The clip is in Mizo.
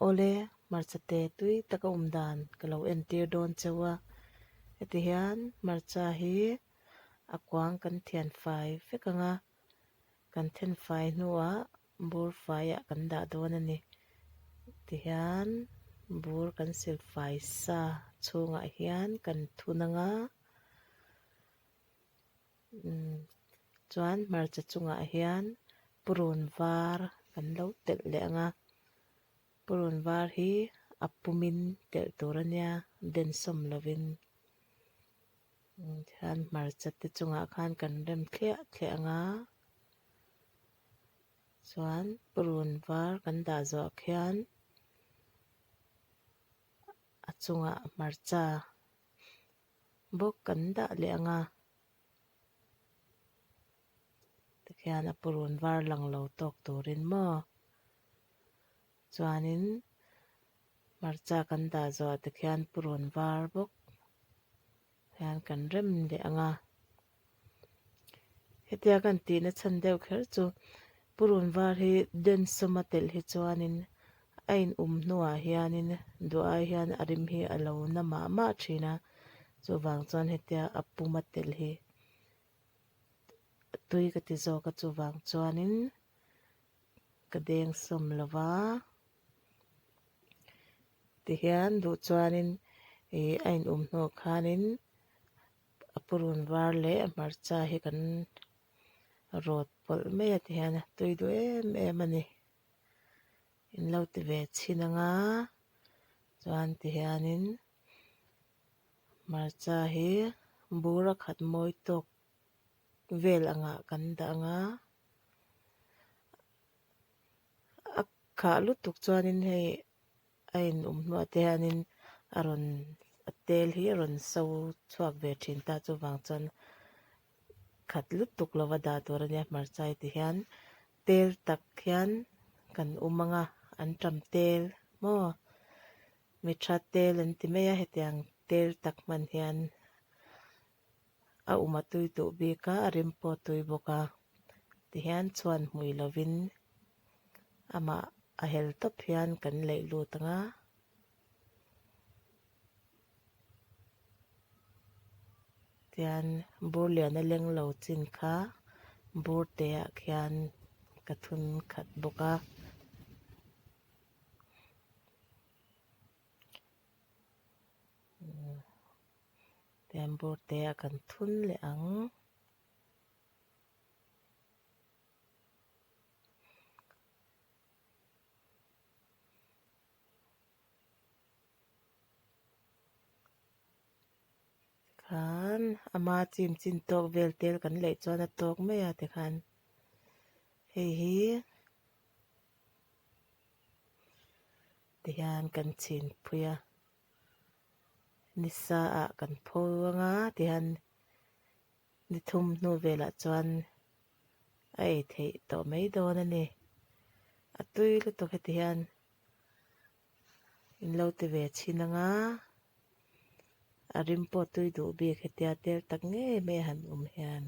Awle, hmarcha te tui taka awm dan ka lo entir dawn cheu a. Heti hian hmarcha hi a kuang kan thian fai vek ang a, kan then fai hnuah bur faiah kan dah dawn a ni. Tihian bur kan sil fai sa chhungah hian kan thun ang a. Chuan hmarcha chungah hian purun var kan lo telh leh ang a, purun var hi a pumin telh tur a nia densawm lovin tihian hmarcha te chungah khan kan rem thliah thliah ang a, chuan purun var kan dah zawh khian a chungah hmarcha bawk kan dah leh ang a tikhian a purun var lang lo tawk turin maw chuanin hmarcha kan dah zawh tikhian purun var bawk hian kan rem leh ang a hetia kan tihna chhan deuh kher chu purun var hi densawm a telh hi chuanin a in um hnuah hianin duh ai hian a rim hi a lo na mah mah thin a chuvang chuan hetia a pum a telh hi tui ka ti zawk a chuvang chuanin ka deng sawm lo va tihian duh chuanin ih a in um hnuah khanin a purun var leh a hmarcha hi kan rawt pawlh mai a tihian a tui duh em em a ni. In lo ti ve chhin anga chuan ti hianin hmarcha hi bur a khat mawi tawk vel angah kan dah anga a khah lutuk chuanin hei a in um hnuah te hianin a rawn a tel hi a rawn so chhuak ve thin ta chuvang chuan khat lutuk lova dah tur a nia hmarcha hi ti hian tel tak hian kan um ang a an tam tel maw mi tha tel an ti mai a hetiang tel tak hman hian a um a tui duh bik a a rim pawh a tui bawk a tihian chhuan hmui lovin amah a hel tawp hian kan leih lut ang a. Tian bur lian a leng lo chin kha bur te ah khian ka thun khat bawk a. Tian bur te ah kan thun leh ang. Tikhan ama chim chin tawk vel tel kan leih chuan a tawk mai a tikhan hei hi tihian kan chhin phui a nisa ah kan pho anga tihian ni thum hnu velah chuan a ei theih tawh mai dawn a ni a tui lutuk heti hian. In lo ti ve chhin anga a rim pawh tui duh bik hetia tel tak ngei mai a han awm hian.